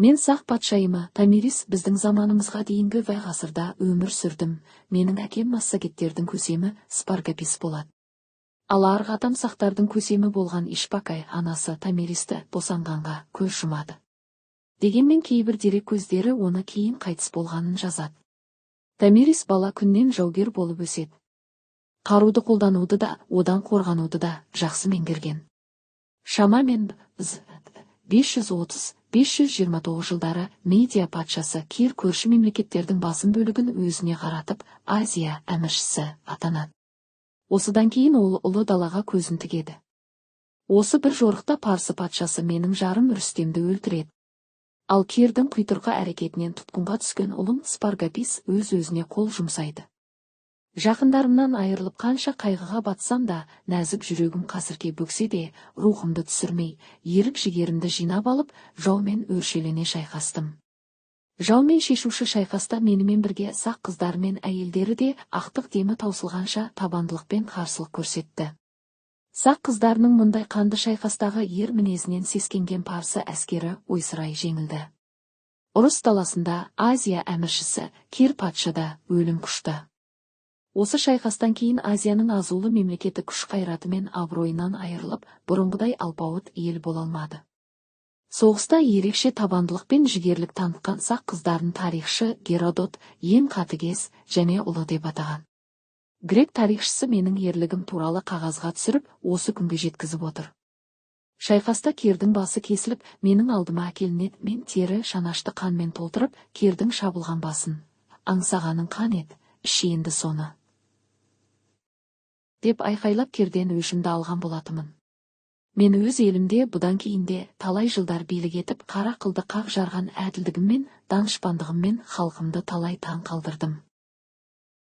Мен сақ патшайымы Томирис, біздің заманымызға дейінгі V ғасырда өмір сүрдім. Менің әкем массагеттердің көсемі Спаргапис болады. Ал арғы атам сақтардың көсемі болған Ишпакай анасы Томиристі босанғанға көз жұмады. Дегенмен кейбір дерек көздері оны кейін қайтыс болғанын жазады. Томирис бала күннен жаугер болып өседі. Қаруды қолдануды да, одан қорғануды да жақсы меңгерген. Шамамен 530-529 жылдары Мидия патшасы Кир көрші мемлекеттердің басым бөлігін өзіне қаратып, Азия әміршісі атанады. Осыдан кейін ол ұлы далаға көзін тігеді. Осы бір жорықта парсы патшасы менің жарым Рүстемді өлтіреді. Ал Кирдің құйтырқы әрекетінен тұтқынға түскен ұлым Спаргапис өз-өзіне қол жұмсайды. Жақындарымнан айырылып қанша қайғыға батсам да, нәзік жүрегім қасірге бөксе де, рухымды түсірмей, ерік жігерімді жинап алып, жаумен өршелене шайқастым. Жаумен шешуші шайқаста менімен бірге сақ қыздары мен әйелдері де ақтық демі таусылғанша табандылықпен қарсылық көрсетті. Сақ қыздарының мұндай қанды шайқастағы ер мінезінен сескенген парсы әскері ойсырай жеңілді. Ұрыс даласында Азия әміршісі Кир патша да өлім құшты. Осы шайқастан кейін Азияның азулы мемлекеті күш қайраты мен абыройынан айырылып, бұрынғыдай алпауыт ел бола алмады. Соғыста ерекше табандылық пен жігерлік танытқан сақ қыздарын тарихшы Геродот ең қатыгез және ұлы деп атаған. Грек тарихшысы менің ерлігім туралы қағазға түсіріп, осы күнге жеткізіп отыр. Шайқаста Кирдің басы кесіліп, менің алдыма әкелінеді. Мен тері шанашты қанмен толтырып, Кирдің шабылған басын «Аңсағаның қан еді, іш енді соны!» деп айқайлап, Кирден өшімді алған болатынмын. Мен өз елімде бұдан кейін де талай жылдар билік етіп, қара қылды қақ жарған әділдігіммен, данышпандығыммен халқымды талай таң қалдырдым.